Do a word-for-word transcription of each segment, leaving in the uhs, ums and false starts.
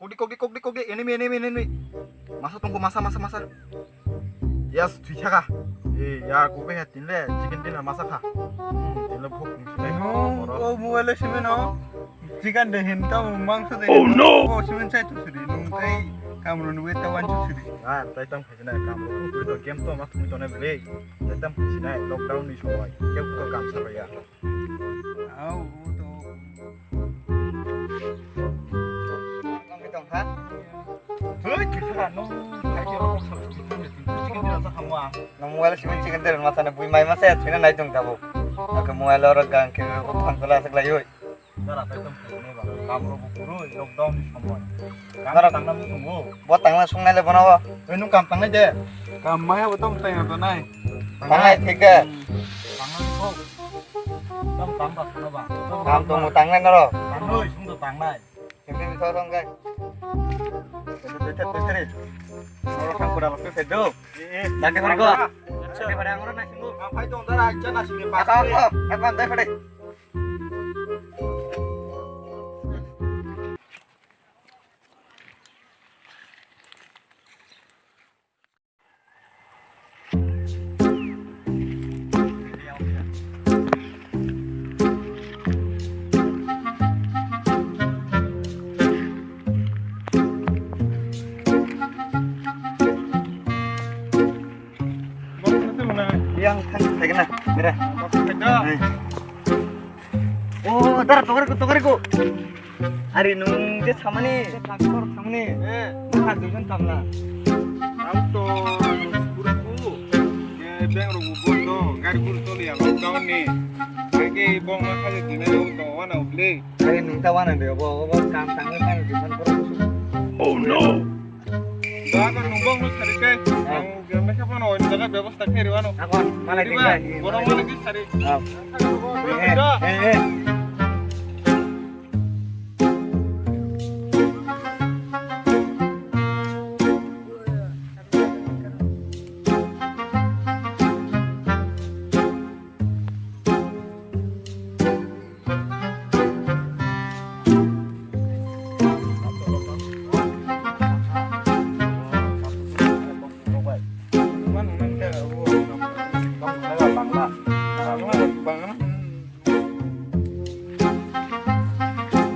Kokdi, kokdi, kokdi, kokdi, enemy, enemy, enemy. Masa tongko, masa, masa, masa. Yes, thwi thaka. Eh, ya, kokdi ha, tinle, chicken dinner masa kha. Hmm, tinle bhok nung sinai. No, oro. O mobile simi no. Chicken de hin to mangso de. Oh, no! O simi chai tu siri, nung tai kamrun we ta wan tu siri. Ah, tai tam khasinai, kamrun to game to ma thung to ne ble. Tai tam khasinai, lockdown ni somoi. Keu to kam sa ya. Au, u to. Nang tong kha? Thoi, kisa nung, kaki rok sa, chicken dinner sa khamwa. Nang mobile simi chicken dinner masa na bui mai masa ya, thina nai tong tabo. Aka mobile oro gang ke, o phang kola sak lai oi. Dara tai tong khasinai ba, kamrun bo kurui, lockdown ni somoi. Kam dara tangna mu tong bo. Bo tangna sungnai le bono bo. Oi, nung kam tangnai de. Kam maya bo tong tai to nai. Tangnai thik ke. Tangnai ko. Tam tam ba sano ba. Tam tong tangnai noro. Tangnai sung to tangnai. Kempe bisa tong kai. Beter beter ni. Noro thang pura lo ke do. Eh, eh. Dake pare ko. Dake pare angoro na singu. Apai tong dara aja na sini pas. Apa apa? Apa dai pare. Yang thang thang na, mira. Hai. Oh, dar tokar ko, tokar ko. Ari nung je samani. Tokar samani. Eh. Maka dujon kamla. Ang to pura ku. Ye beng ro bondo, gari gur toli ya lockdown ni. Age bong ma khaje dinai o to wana uble. Ari nung ta wana de bo, bo kam tang kan dujon pura. Oh no. Doakan nung bong no sari kai. Ah. Ang gem ka pano jaga bebosta khe riwano. Akon, malai tingkai. Borok malai ki sari. Ah. Eh, eh, eh.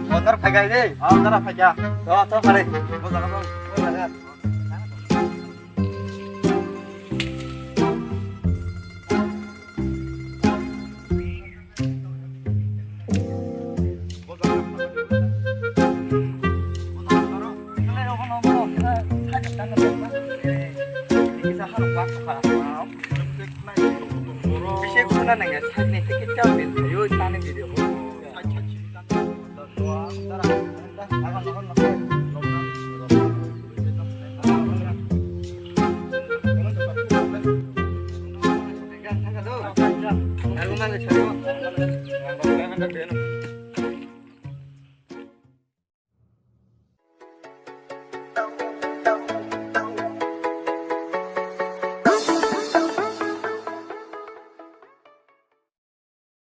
Bondar phaikai de. Oh, dara phaika. To, to, pare. Bo jaga bo. Bo jaga. Bisi khuna nangya, sakni ticket chao din, yo tani video.